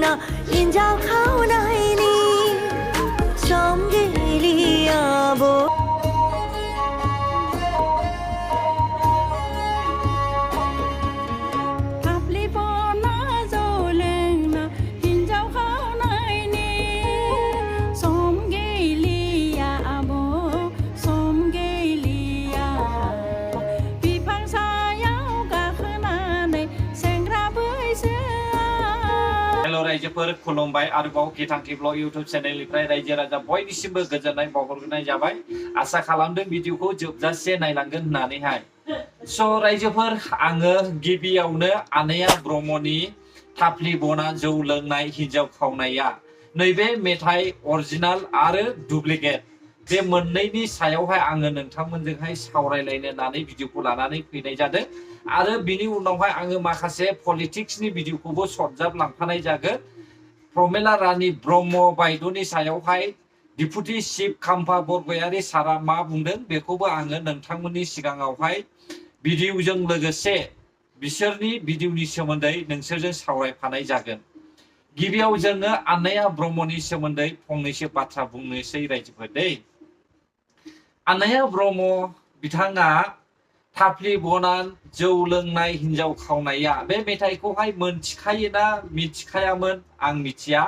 हिन्जाव खावनायनि सम गैलिया हेलो रायजोफोर खुलुमबाय आरोबाव गिथांखि ब्लग इउट्यूब चेनेलनिफ्राय रायजो राजा बयनिसिमबो गोजोननाय बावहरनाय जाबाय। आसा खालामदों भिडिअखौ जोबजासे नायलांगोन होननानैहाय। स' रायजोफोर आङो गिबियावनो आनैया ब्रह्मनि थाफ्लि बना जौ लोंनाय हिन्जाव खावनाया नैबे मेथाइ अरिजिनाल आरो डुप्लिकेट बे मोननैनि सायावहाय आङो नोंथांमोनजोंहाय सावरायलायनो होननानै भिडिअखौ लानानै फैनाय जादों। आरो बिनि उनावहाय आङो माखासे पलिटिक्सनि भिडिअखौबो सरजाब लांफानाय जागोन। प्रमेला रानी ब्रह्म बायद'नि सायावहाय डिपुटि चिफ खाम्फा बरगयारी सारा मा बुंदों बेखौबो आङो नोंथांमोननि सिगाङावहाय भिडिअजों लोगोसे बिसोरनि भिडिअनि सोमोन्दै नोंसोरजों सावरायफानाय जागोन। गिबियाव जोङो आनैया ब्रह्मनि सोमोन्दै फंनैसो बाथ्रा बुंनोसै रायजोफोर दै। आनैया ब्रह्म बिथाङा थाफ्लि बना जौ लोंनाय हिन्जाव खावनाया बे मेथाइखौहाय मोनथिखायोना मिथिखायामोन आं मिथिया,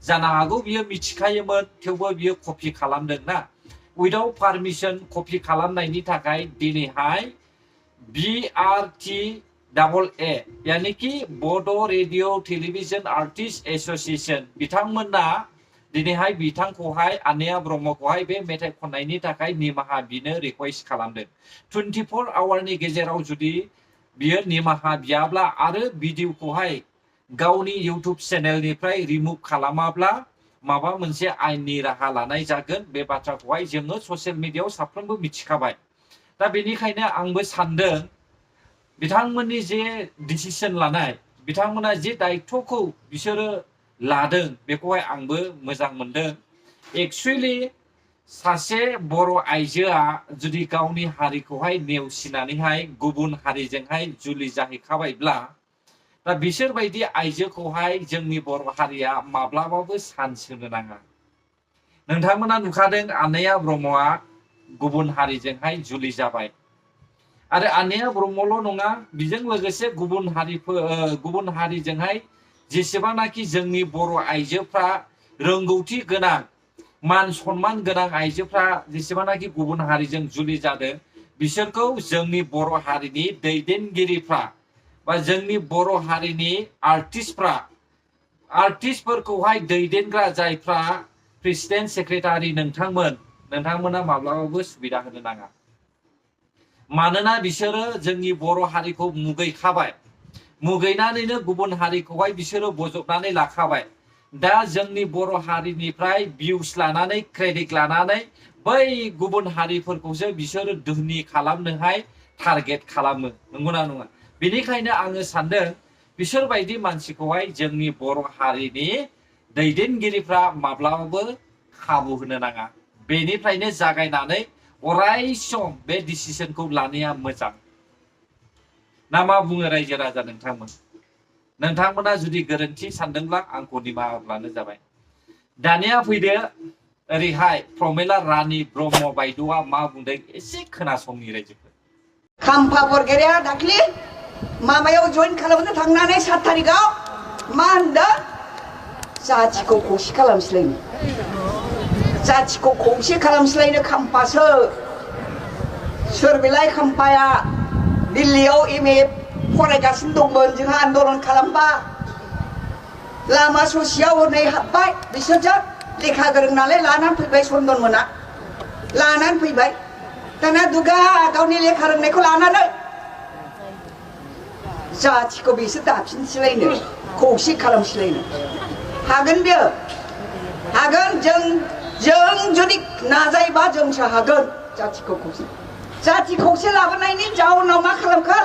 जानो हागौ बियो मिथिखायोमोन थेवबो बियो कपि खालामदोंना। उइदाउट पारमिसन कपि खालामनायनि थाखाय दिनैहाय BRTAA यानी कि बड' रेडिअ टेलिभिजन आर्टिस्ट एस'सिएशन बिथांमोना दिनैहाय बिथांखौहाय आनैया ब्रह्मखौहाय बे मेथाइ खननायनि थाखाय निमाहा बिनो रिक्वेस्ट खालामदों। 24 आवारनि गेजेराव जुदि बियो निमाहा बियाब्ला आरो भिडिअखौहाय गावनि इउट्यूब चेनेलनिफ्राय रिमुभ खालामाब्ला माबा मोनसे आयेननि राहा लानाय जागोन। बे बाथ्राखौहाय जोङो ससियेल मिडियायाव साफ्रोमबो मिथिखाबाय। दा बेनिखायनो आंबो सानदों बिथांमोननि जे डिसिसन लानाय बिथांमोना जे दायित्वखौ बिसोरो लादों बेखौहाय आंबो मोजां मोनदों। एक्चुअली सासे बर' आइजोआ जुदि गावनि हारिखौहाय नेवसिनानैहाय गुबुन हारिजोंहाय जुलि जाहैखाबायब्ला दा बिसोरबायदि आइजोखौहाय जोंनि बर' हारिया माब्लाबाबो चान्स होनो नाङा। नोंथांमोना नुखादों आनैया ब्रह्मआ गुबुन हारिजोंहाय जुलि जाबाय आरो आनैया ब्रह्मल' नङा बेजों लोगोसे गुबुन हारिजोंहाय जेसेबांनाखि जोंनि बर' आइजोफ्रा रोंगौथि गोनां मान सन्मान गोनां आइजोफ्रा जेसेबांनाखि गुबुन हारिजों जुलि जादों बिसोरखौ जोंनि बर' हारिनि दैदेनगिरिफ्रा बा जोंनि बर' हारिनि आर्टिस्टफोरखौहाय दैदेनग्रा जायफ्रा प्रेसिडेन्ट सेक्रेटारि नोंथांमोना माब्लाबाबो सुबिदा होनो नाङा। मानोना बिसोरो जोंनि बर' हारिखौ मुगैखाबाय, मुगैनानैनो गुबुन हारिखौहाय बिसोरो बजबनानै लाखाबाय। दा जोंनि बर' हारिनिफ्राय भिउस लानानै क्रेडिट लानानै बै गुबुन हारिफोरखौसो बिसोरो धोनि खालामनोहाय टारगेट खालामो, नंगौना नङा? बेनिखायनो आङो सानदों बिसोरबायदि मानसिखौहाय जोंनि बर' हारिनि दैदेनगिरिफ्रा माब्लाबाबो खाबु होनो नाङा। बेनिफ्रायनो जागायनानै अराय सम बे डिसिसनखौ लानाया मोजां। ना मा बुङो रायजो राजा नोंथांमोना जुदि गोरोन्थि सानदोंब्ला आंखौ निमाहा होब्लानो जाबाय। दानिया फैदो ओरैहाय प्रमेला रानी ब्रह्म बायद'आ मा बुंदों एसे खोनासंनि रायजोफोर। खाम्फा बरगयारीया दाख्लि माबायाव जइन खालामनो थांनानै 7 तारिखआव मा होनदों? जाथिखौ खौसे खालामस्लायनो, जाथिखौ खौसे खालामस्लायनो खाम्फासो। सोर बेलाय खाम्फाया दिल्लीयाव MA फरायगासिनो दंमोन जोंहा आन्दलन खालामबा लामा ससेयाव हनै हाबबाय बिसोरजों लेखा गोरों नालाय लानानै फैबाय चन्दन मोना लानानै फैबाय। दाना दुगा गावनि लेखा रोंनायखौ लानानै जाथिखौ बिसोर दाफिनस्लायनो खौसे खालामस्लायनो हागोन। बियो हागोन। जों जुदि नाजायोबा जोंसो हागोन। जाथि खौसे लाबोनायनि जाउनाव मा खालामखो?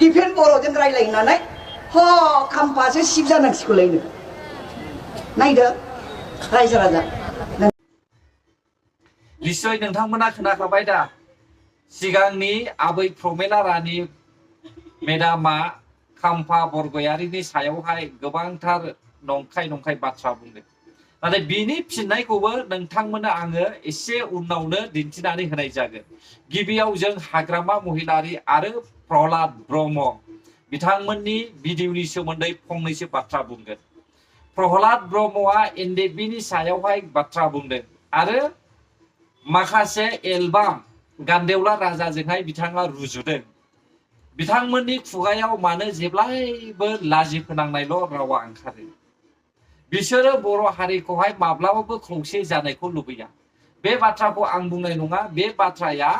डिफेन्स बर'जों रायलायनानै खाम्फासो सिफ जानांसिगौलायनो। नायदो रायजो राजा। निश्चय नोंथांमोना खोनाखाबाय दा सिगांनि आबै प्रमेला रानी मेडामा खाम्फा बरगयारीनि सायावहाय गोबांथार नंखाय बाथ्रा बुंदों नाथाय बिनि फिननायखौबो नोंथांमोननो आङो एसे उनावनो दिन्थिनानै होनाय जागोन गिबियाव जों हाग्रामा महिलारि आरो प्रहलाद ब्रह्म बिथांमोननि भिडिअनि सोमोन्दै फंनैसो बाथ्रा बुंगोन प्रहलाद ब्रह्मआ एनडिएफबिनि सायावहाय बाथ्रा बुंदों आरो माखासे एलबाम गान्देवला राजाजोंहाय बिथाङा रुजुदों बिथांमोननि खुगायाव मानो जेब्लायबो लाजि फोनांनायल' रावा ओंखारो बिसोरो बर' हारिखौहाय माब्लाबाबो खौसे जानायखौ लुबैया बे बाथ्राखौ आं बुंनाय नङा बे बाथ्राया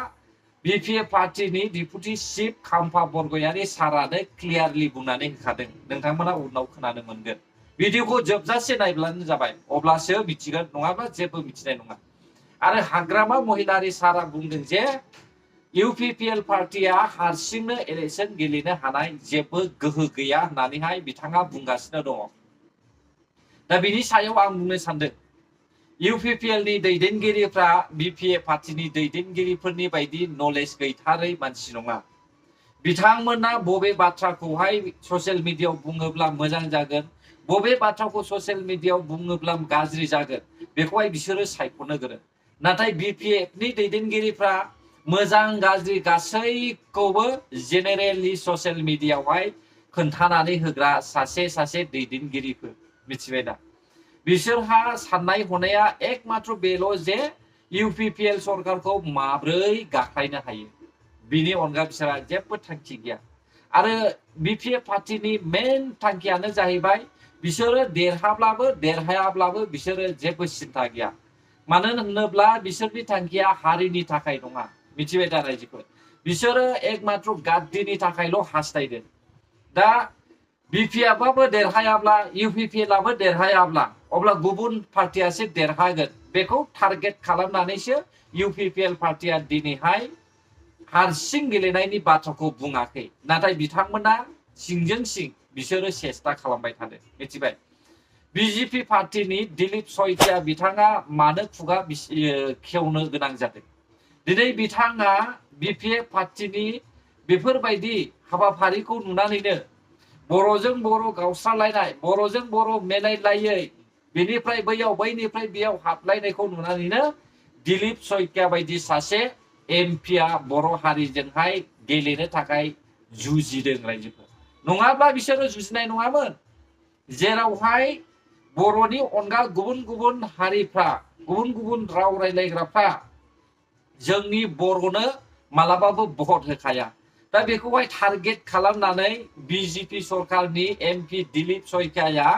बिपिएफ पार्टीनि डिपुटि चिफ खाम्फा बरगयारि सारानो क्लियारलि बुंनानै होखादों नोंथांमोना उनाव खोनानो मोनगोन भिडिअखौ जोबजासे नायब्लानो जाबाय अब्लासो मिथिगोन नङाबा जेबो मिथिनाय नङा आरो हाग्रामा महिलारि सारा बुंदों जे इउपिपिएल पार्टीया हारसिंनो इलेक्शन गेलेनो हानाय जेबो गोहो गैया होननानैहाय बिथाङा बुंगासिनो दङ दा बिनि सायाव आं बुंनो सानदों इउपिपिएलनि दैदेनगिरिफ्रा बिपिएफ पार्टीनि दैदेनगिरिफोरनि बायदि नलेज गैथारै मानसि नङा बिथांमोना बबे बाथ्राखौहाय ससियेल मिडियायाव बुङोब्ला मोजां जागोन बबे बाथ्राखौ ससियेल मिडियायाव बुङोब्ला गाज्रि जागोन बेखौहाय बिसोरो सायख'नो गोरों नाथाय बिपिएफनि दैदेनगिरिफ्रा मोजां गाज्रि गासैखौबो जेनेरेलि ससियेल मिडियायावहाय खोन्थानानै होग्रा सासे दैदेनगिरिफोर मिथिबाय दा बिसोरहा साननाय हनाया एकमात्र बेल' जे इउपिपिएल सरकारखौ माब्रै गाख्लायनो हायो बिनि अनगा बिसोरहा जेबो थांखि गैया आरो बिपिएफ पार्टीनि मेन थांखियानो जाहैबाय बिसोरो देरहाब्लाबो देरहायाब्लाबो बिसोरो जेबो सिन्था गैया मानो होनोब्ला बिसोरनि थांखिया हारिनि थाखाय नङा मिथिबाय दा रायजोफोर बिसोरो एकमात्र गाद्दिनि थाखायल' हास्थायदों दा बिपिएफआबो देरहायाब्ला इउपिपिएलआबो देरहायाब्ला अब्ला गुबुन पार्टियासो देरहागोन बेखौ टारगेट खालामनानैसो इउपिपिएल पार्टिया दिनैहाय हारसिं गेलेनायनि बाथ्राखौ बुङाखै नाथाय बिथांमोना सिंजों सिं बिसोरो सेस्ता खालामबाय थादों मिथिबाय बिजेपि पार्टीनि दिलीप सयकिया बिथाङा मानो खुगा खेवनो गोनां जादों दिनै बिथाङा बिपिएफ पार्टीनि बेफोरबायदि हाबाफारिखौ नुनानैनो बर'जों बर' गावस्रालायनाय बर'जों बर' मेलायलायै बेनिफ्राय बैयाव बैनिफ्राय बेयाव हाबलायनायखौ नुनानैनो दिलीप सयकिया बायदि सासे एमपिया बर' हारिजोंहाय गेलेनो थाखाय जुजिदों रायजोफोर नङाब्ला बिसोरो जुजिनाय नङामोन जेरावहाय बर'नि अनगा गुबुन हारिफ्रा गुबुन राव रायलायग्राफ्रा जोंनि बर'नो मालाबाबो भट होखाया दा बेखौहाय टारगेट खालामनानै बिजेपि सरकारनि एमपि दिलीप सयकियाया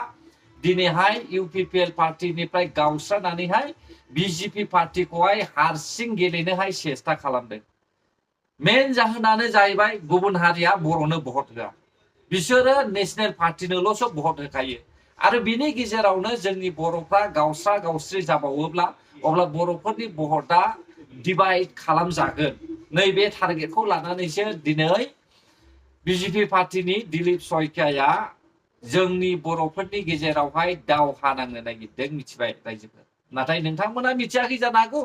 दिनैहाय इउपिपिएल पार्टीनिफ्राय गावस्रानानैहाय बिजेपि पार्टीखौहाय हारसिं गेलेनोहाय सेस्ता खालामदों मेन जाहोनानो जाहैबाय गुबुन हारिया बर'नो भट होआ बिसोरो नेशनेल पार्टीनोल'सो भट होखायो आरो बिनि गेजेरावनो जोंनि बर'फ्रा गावस्रा गावस्रि जाबावोब्ला अब्ला बर'फोरनि भटआ डिभाइड खालामजागोन नैबे टारगेटखौ लानानैसो दिनै बिजेपि पार्टीनि दिलीप सयकियाया जोंनि बर'फोरनि गेजेरावहाय दावहा नांनो नागिरदों मिथिबाय रायजोफोर नाथाय नोंथांमोना मिथियाखै जानो हागौ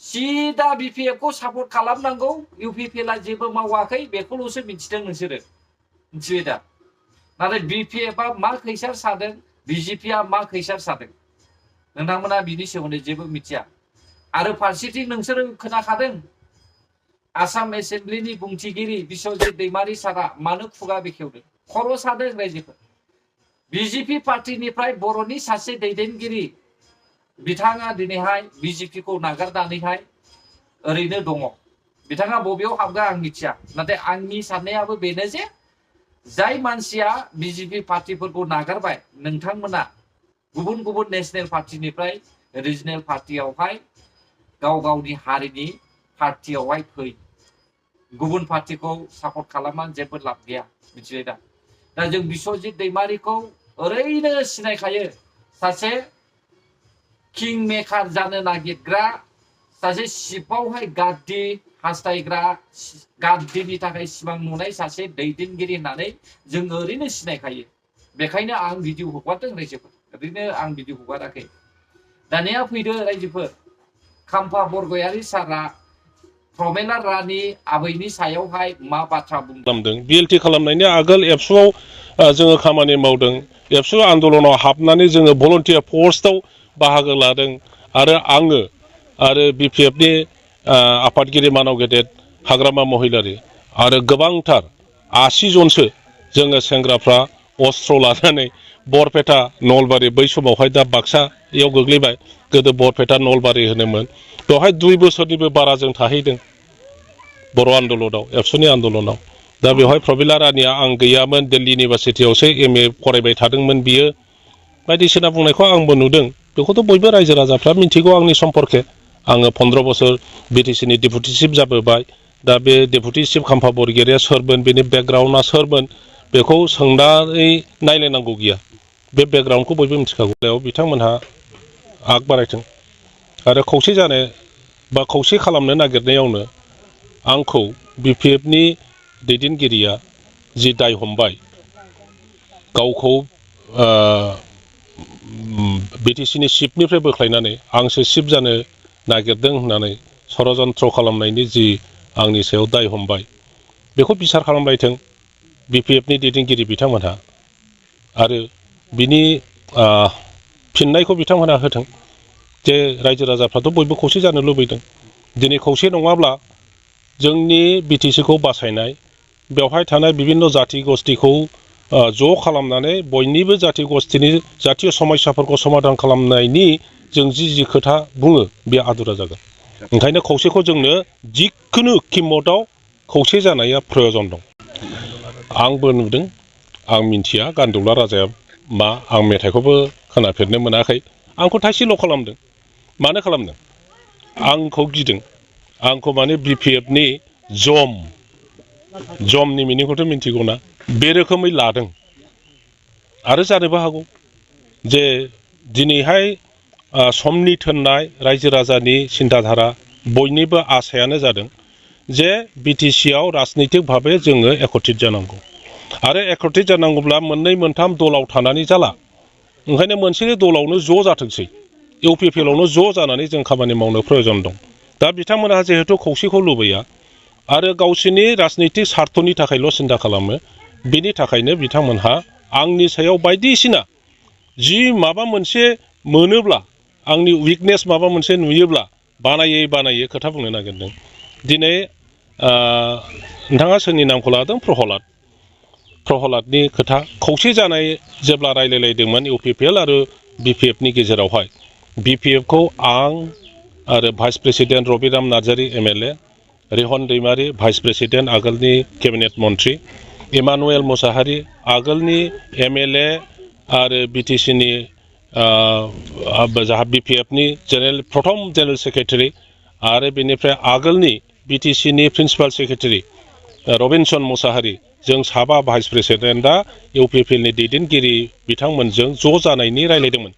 सिदा बिपिएफखौ सापर्ट खालामनांगौ इउपिपिएलआ जेबो मावाखै बेखौल'सो मिथिदों नोंसोरो मिथिबाय दा नाथाय बिपिएफआ मा खैसार सादों बिजेपिआ मा खैसार सादों नोंथांमोना बिनि सोमोन्दै जेबो मिथिया आरो फारसेथिं नोंसोरो खोनाखादों आसाम एसेम्ब्लिनि बुंथिगिरि बिश्वजित दैमारि सारा मानो खुगा बेखेवदों खर' सादों रायजोफोर बिजेपि पार्टीनिफ्राय बर'नि सासे दैदेनगिरि बिथाङा दिनैहाय बिजेपिखौ नागारनानैहाय ओरैनो दङ बिथाङा बबेयाव हाबगोन आं मिथिया नाथाय आंनि साननायाबो बेनो जे जाय मानसिया बिजेपि पार्टीफोरखौ नागारबाय नोंथांमोना गुबुन नेशनेल पार्टीनिफ्राय रिजनेल पार्टीयावहाय गाव गावनि हारिनि पार्टीयावहाय फै गुबुन पार्टीखौ सापर्ट खालामनानै जेबो लाब गैया मिथिबाय दा जों बिश्वजित दैमारिखौ ओरैनो सिनायखायो सासे किं मेकार जानो नागिरग्रा सासे सिपावहाय गाद्दि हास्थायग्रा गाद्दिनि थाखाय सिमां नुनाय सासे दैदेनगिरि होननानै जों ओरैनो सिनायखायो बेखायनो आं भिडिअ हगारदों रायजोफोर ओरैनो आं भिडिअ हगाराखै दानिया फैदो रायजोफोर खाम्फा बरगयारि सारा प्रमेला रानी आबैनि सायावहाय मा बाथ्रा बुंदों बिएलटि खालामनायनि आगोल एबसुआव जोङो खामानि मावदों एबसु आन्दलनाव हाबनानै जोङो भलन्टियार पस्टआव बाहागो लादों आरो आङो आरो BPFनि आफादगिरि मानाव गेदेर हाग्रामा महिलारि आरो गोबांथार 80 जनसो जोङो सेंग्राफ्रा अस्त्र लानानै बरपेटा नलबारि बै समावहाय दा बाक्सायाव गोग्लैबाय गोदो बरपेटा नलबारि होनोमोन बेवहाय 2 बोसोरनिबो बारा जों थाहैदों बर' आन्दलनाव एबसुनि आन्दलनाव दा बेवहाय प्रबिला रानिया आं गैयामोन दिल्ली इउनिभारसिटियावसो MA फरायबाय थादोंमोन बियो बायदिसिना बुंनायखौ आंबो नुदों बेखौथ' बयबो रायजो राजाफ्रा मिथिगौ आंनि सम्पर्के आङो 15 बोसोर BTCनि डेपुटि चिफ जाबोबाय दा बे डेपुटि चिफ खाम्फा बरगयारिया सोरमोन बेनि बेकग्राउन्डआ सोरमोन बेखौ सोंनानै नायलायनांगौ गैया बे बेकग्राउन्डखौ बयबो मिथिखागौ बिथांमोनहा आग बारायथों आरो खौसे जानो बा खौसे खालामनो नागिरनायावनो आंखौ BPFनि दैदेनगिरिया जि दाय हमबाय गावखौ BTCनि चिफनिफ्राय बोख्लायनानै आंसो चिफ जानो नागिरदों होननानै षड़यन्त्र खालामनायनि जि आंनि सायाव दाय हमबाय बेखौ बिसार खालामलायथों BPFनि दैदेनगिरि बिथांमोनहा आरो बिनि फिननायखौ बिथांमोनहा होथों जे रायजो राजाफ्राथ' बयबो खौसे जानो लुबैदों दिनै खौसे नङाब्ला जोंनि BTCखौ बासायनाय बेवहाय थानाय बिभिन्न जाति गस्थिखौ ज' खालामनानै बयनिबो जाति गस्थिनि जातीय समस्याफोरखौ समाधान खालामनायनि जों जि खोथा बुङो बे आदुरा जागोन ओंखायनो खौसेखौ जोंनो जिखुनु किमतआव खौसे जानाया प्रयोजन दं आंबो नुदों आं मिन्थिया गान्दौला राजाया मा आं मेथाइखौबो खोनाफेरनो मोनाखै आंखौ थाइसेल' खालामदों मानो खालामदों आंखौ गिदों आंखौ माने BPFनि जमनि मिनिंखौथ' मिन्थिगौ ना बे रोखोमै लादों आरो जानोबो हागौ जे दिनैहाय समनि थोननाय रायजो राजानि सिन्ताधारा बयनिबो आसायानो जादों जे BTCआव राजनैतिक भाबै जोङो एकत्रित जानांगौ आरो एकत्रित जानांगौब्ला मोननै मोनथाम दलाव थानानै जाला ओंखायनो मोनसे दलावनो ज' जाथोंसै UPPLआवनो ज' जानानै जों खामानि मावनो प्रयोजन दं दा बिथांमोनहा जिहेतु खौसेखौ लुबैया आरो गावसोरनि राजनैतिक स्वार्थनि थाखायल' सिन्ता खालामो बेनि थाखायनो बिथांमोनहा आंनि सायाव बायदिसिना जि माबा मोनसे मोनोब्ला आंनि उइकनेस माबा मोनसे नुयोब्ला बानायै खोथा बुंनो नागिरदों दिनै नोंथाङा सोरनि नामखौ लादों प्रहलादनि खोथा खौसे जानाय जेब्ला रायलायलायदोंमोन UPPL आरो BPFनि गेजेरावहाय BPFखौ आं आरो vice president Rabiram Narzary MLA रिहन दैमारि भाइस प्रेसिडेन्ट आगोलनि केबिनेट मन्त्रि इमानुएल मुसाहारि आगोलनि MLA आरो BTCनि BPFनि प्रथम जेनेरेल सेक्रेटारि आरो बेनिफ्राय आगोलनि BTCनि प्रिन्सिपाल सेक्रेटारि रबिनसन मुसाहारि जों साबा भाइस प्रेसिडेन्टआ UPPLनि दैदेनगिरि बिथांमोनजों ज' जानायनि रायलायदोंमोन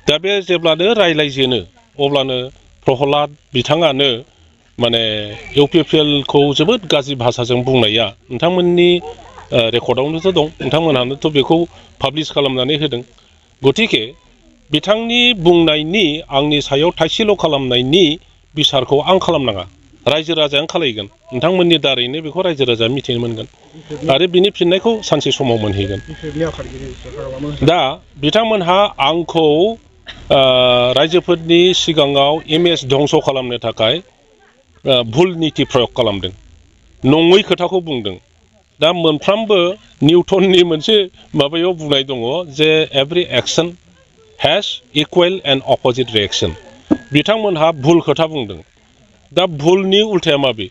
दा बे जेब्लानो रायलायजेनो अब्लानो प्रहलाद बिथाङानो माने UPPLखौ जोबोद गाज्रि भाषाजों बुंनाया नोंथांमोननि रेकर्डआवनोथ' दं नोंथांमोनहानोथ' बेखौ पाब्लिश खालामनानै होदों गतिके बिथांनि बुंनायनि आंनि सायाव थाइसेल' खालामनायनि बिसारखौ आं खालामनाङा रायजो राजायानो खालायगोन नोंथांमोननि दारैनो बेखौ रायजो राजाया मिथिनो मोनगोन आरो बिनि फिननायखौ सानसे समाव मोनहैगोन दा बिथांमोनहा आंखौ रायजोफोरनि सिगाङाव इमेज धंस खालामनो थाखाय भुल नीति प्रयोग खालामदों नङै खोथाखौ बुंदों दा मोनफ्रोमबो निउटननि मोनसे माबायाव बुंनाय दङ जे every action has equal and opposite reaction बिथांमोनहा भुल खोथा बुंदों दा भुलनि उल्टाया माबे